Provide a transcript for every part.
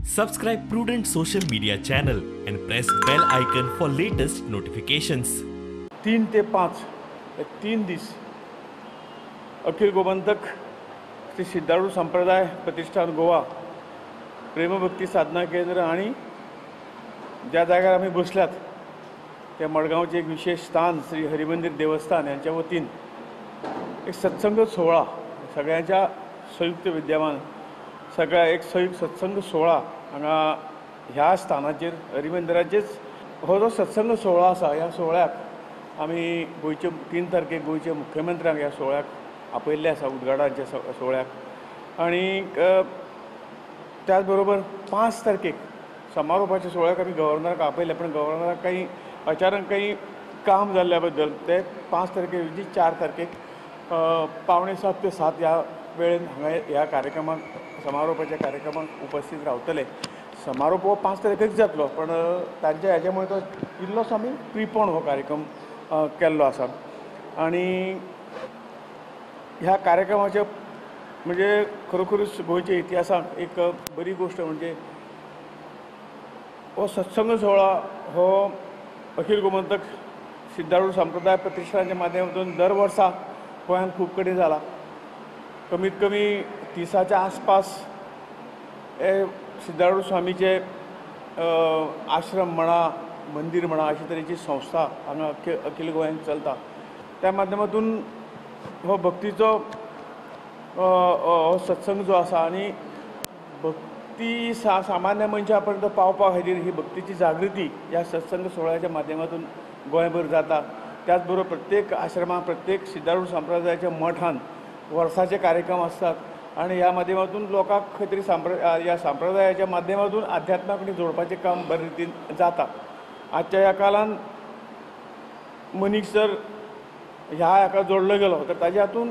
Subscribe Prudent Social Media channel and press bell icon for latest notifications. 3 ते 5 3 दीस अखिल गोमंतक श्री सिद्धारूढ संप्रदाय प्रतिष्ठान गोवा प्रेमभक्ती साधना केंद्र आणि ज्या जाग्यार आमी बसल्यात त्या मडगांवचे एक विशेष स्थान श्री हरिमंदिर देवस्थान यांच्या वतीन एक सत्संग सोहळा सगळ्यांच्या संयुक्त विद्यमान सगळ्या एक संयुक्त सत्संग सोहळा हांगा ह्या स्थानाचेर हरिमंदिराचेच हो जो सत्संग सोहळा आसा ह्या सोहळ्याक आमी गोंयचे 3 तारखेक गोंयचे मुख्यमंत्र्यांक ह्या सोहळ्याक आपयल्ले आसा उद्घाटनाच्या सोहळ्याक आनी त्याच बरोबर 5 तारखेक समारोपाच्या सोहळ्याक आमी गव्हर्नराक आपयले पण गव्हर्नराक काही अचानक काही काम जाल्ल्या बद्दल ते 5 तारखे ऐवजी 4 तारखेक 6:45 ते 7 ह्या वेळेन हांगा ह्या कार्यक्रमाक समारोपाच्या कार्यक्रमाक उपस्थित रावतले. समारोप हो 5 तारखेक जातलो पण तांच्या हेज्या मुळे तो इल्लोसो आमी प्रिपोन हो कार्यक्रम केल्लो आसा आनी ह्या कार्यक्रमाचे म्हणजे खरोखरूच गोंयच्या इतिहासाक एक बरी गोश्ट म्हणजे हो सत्संग सोहळा हो अखिल गोमंतक सिद्धारूढ संप्रदाय प्रतिष्ठानाच्या माध्यमातून दर वर्सा गोंयांत खूब कडेन जाला. कमीत कमी 30च्या आसपास हे सिद्धारूढ स्वामीचे आश्रम म्हणा मंदीर म्हणा अशे तरेची संस्था हांगा अखिल गोंयांत चलता. त्या माध्यमातून हो भक्तीचो हो सत्संग जो आसा आनी भक्ती सामान्य मनशा पर्यंत पावपा खातीर ही भक्तीची जागृती ह्या सत्संग सोहळ्याच्या माध्यमातून गोंयभर जाता. त्याच बरोबर प्रत्येक आश्रमांत प्रत्येक सिद्धारूढ संप्रदायाच्या मठान वर्साचे कार्यक्रम आसतात आनी ह्या माध्यमातून लोकांक खंय तरी ह्या संप्रदायाच्या माध्यमातून अध्यात्मा कडेन जोडपाचें काम बरे रितीन जाता. आजच्या ह्या काळान मनीस जर ह्या हाका जोडलो गेलो तर ताज्या हातून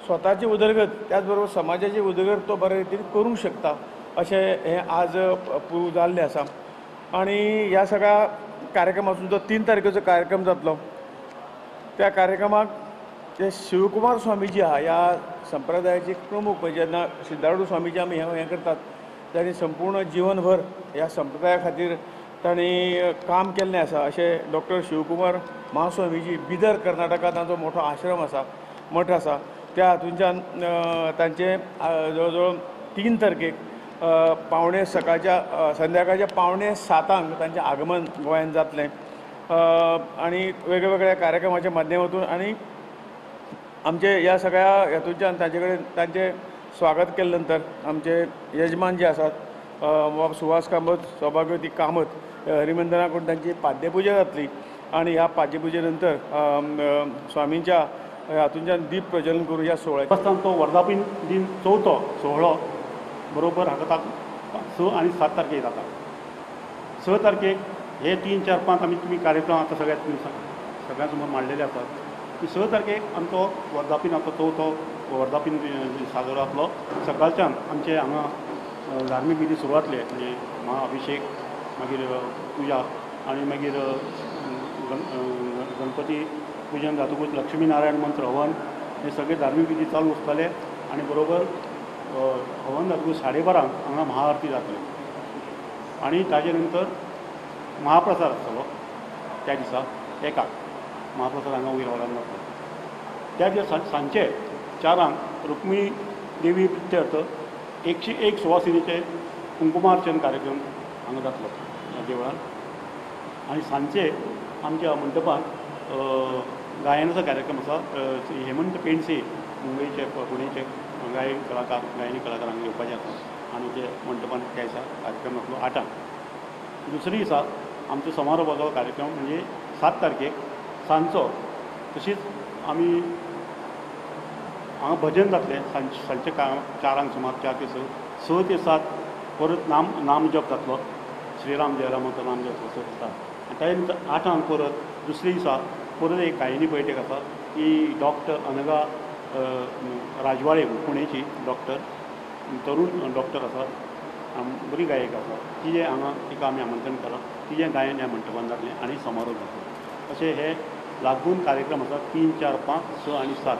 स्वताची उदरगत त्याच बरोबर समाजाची उदरगत तो बरे रितीन करूंक शकता अशें हें आज प्रूव जाल्लें आसा. आनी ह्या सगळ्या कार्यक्रमातून जो 3 तारखेचो कार्यक्रम जातलो त्या कार्यक्रमाक जे शिवकुमार स्वामीजी आहा ह्या संप्रदायाचे प्रमुख म्हणजे जेन्ना सिद्धारूढ स्वामीजी आमी हें करतात तांणी संपूर्ण जिवनभर ह्या संप्रदाया खातीर तांणी काम केल्लें आसा. अशें डॉक्टर शिवकुमार महास्वामीजी बिदर कर्नाटका तांचो मोठो आश्रम आसा मठ आसा त्या हातूंच्यान तांचें जवळ जवळ 3 तारखेक पावणे सकाळच्या संध्याकाळच्या 6:45 तांचें आगमन गोंयांत जातलें आनी वेगवेगळ्या कार्यक्रमाच्या माध्यमातून आनी आमचे ह्या सगळ्या हेतूच्यान तांचे कडेन तांचें स्वागत केले नंतर आमचे यजमान जे आसात बाब सुहास कामत सौभाग्यवती कामत हरिमंदिरा कडून तांची पाद्यपुजा जातली आनी ह्या पाद्यपुजे नंतर स्वामींच्या हातूंच्यान दीप प्रज्वलन करून ह्या सोहळ्याक तो वर्धापन दिन चवथो सोहळो बरोबर हाका 6 आनी 7 तारखेक जाता. 6 तारखेक हे 3, 4, 5 आमी तुमी कार्यक्रम आतां सगळ्या तुमी सगळ्यां समोर मांडलेले आसात. 6 तारखेक आमचो वर्धापन आतां चवथो वर्धापन साजरो जातलो. सकाळच्यान आमचे हांगा धार्मीक विधी सुरू जातले म्हणजे महाअभिषेक मागीर पुजा आनी मागीर गणपती पुजन जातकूच लक्ष्मी नारायण मंत्र हवन हे सगळे धार्मीक विधी चालू आसतले आनी बरोबर हवन जातकूच 12:30 हांगा महाआरती जातली आनी ताजे नंतर महाप्रसाद आसतलो. त्या दिसा 1 महाप्रसाद हांगा वयर हॉलान जातलो. त्या दिसा सांजचे 4 रुक्मिणी देवी प्रित्यर्थ 101 सुवासिनीचे कुंकुमार्चन कार्यक्रम हांगा जातलो ह्या देवळान आनी सांजचे आमच्या मंडपान गायनाचो कार्यक्रम आसा. हेमंत पेंडसे मुंबयचे पुणेचे गायन कलाकार गायनी कलाकार हांगा येवपाचे आसा आनी ते मंडपान त्या दिसा कार्यक्रम जातलो 8. दुसरी दिसा आमचो समारोपाचो कार्यक्रम म्हणजे 7 तारखेक सांजचो तशीच आमी हांगा भजन जातलें सांजचे 4 सुमार 4 ते 6, 6 ते 7 परत नाम जप जातलो श्रीराम जयरामाचो नाम जप 6 ते 7 आनी ताजे नंतर 8 परत दुसरे दिसा परत एक गायनी बैठक आसा ती डॉक्टर अनघा राजवाळे पुणेची डॉक्टर तरुण डॉक्टर आसा बरी गायक आसा तिजें हांगा तिका आमी आमंत्रण केलां तिजें गायन ह्या मंडपान जातलें आनी समारोप जातलो. अशे हे लागून कार्यक्रम आसा 3, 4, 5, 6 आनी 7.